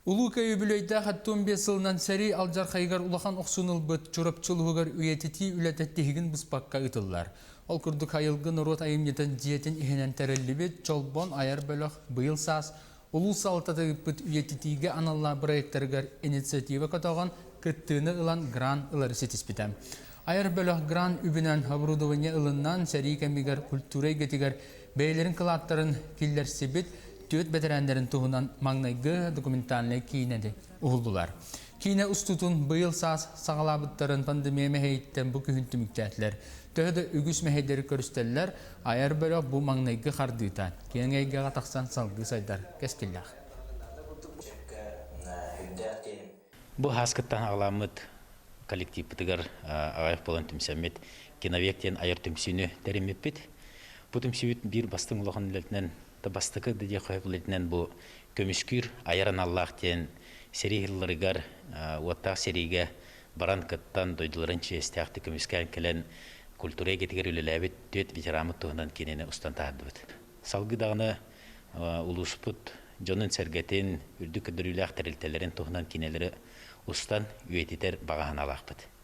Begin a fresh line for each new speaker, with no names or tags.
Улуу Кыайыы үбүлүөйдээх 75 сылынан сэрии алдьархайыгар улахан охсууну ылбыт Чурапчы улууһугар үйэтитии үлэтэ тиһигин быспакка ыытыллар. Ол курдук Айылгы норуот айымньытын дьиэтин иһинэн тэриллибит Чолбон айар бөлөх быйыл саас улуус салалтата ыыппыт үйэтитиигэ аналлаах бырайыактарыгар инициатива көтөҕөн, кыттыыны ылан грант ылары ситиспитэ. Айар бөлөх грант үбүнэн оборудование ылыннан сэрии кэмигэр культура эйгэтигэр бэйэлэрин кылааттарын киллэрсибит түөрт бэтэрээннэрин туһунан маҥнайгы документальнай киинэни уһуллулар. Киинэ устуутун быйыл саас саҕалаабыттарын пандемия мэһэйиттэн бу күһүн түмүктээтилэр. Төһө да үгүс мэһэйдэри көрүстэллэр, айар бөлөх бу маҥнайгы хардыыта киэҥ эйгэҕэ тахсан салгыы сайдар кэскиллээх.
Бу ааскыттан аҕаламмыт коллективпытыгар аҕыйах буолан түмсэммит киновек диэн айар түмсүүнү тэриммиппит. Бу түмсүүбүт биир бастыҥ улахан үлэтинэн, бастакы да диэх үлэтинэн бу көмүскүүр айар аналлаах диэн сэрии сылларыгар уоттаах сэриигэ баран кыттан дойдуларын чиэстээхтик көмүскээн кэлэн культура эйгэтигэр үлэлээбит түөрт ветераммыт туһунан киинэни устан таһаардыбыт. Салгыы даҕаны улууспут дьонун-сэргэтин, үрдүк көрдөрүүлээх тэрилтэлэрин туһунан киинэлэри устан үйэтитэр баҕа санаалаахпыт.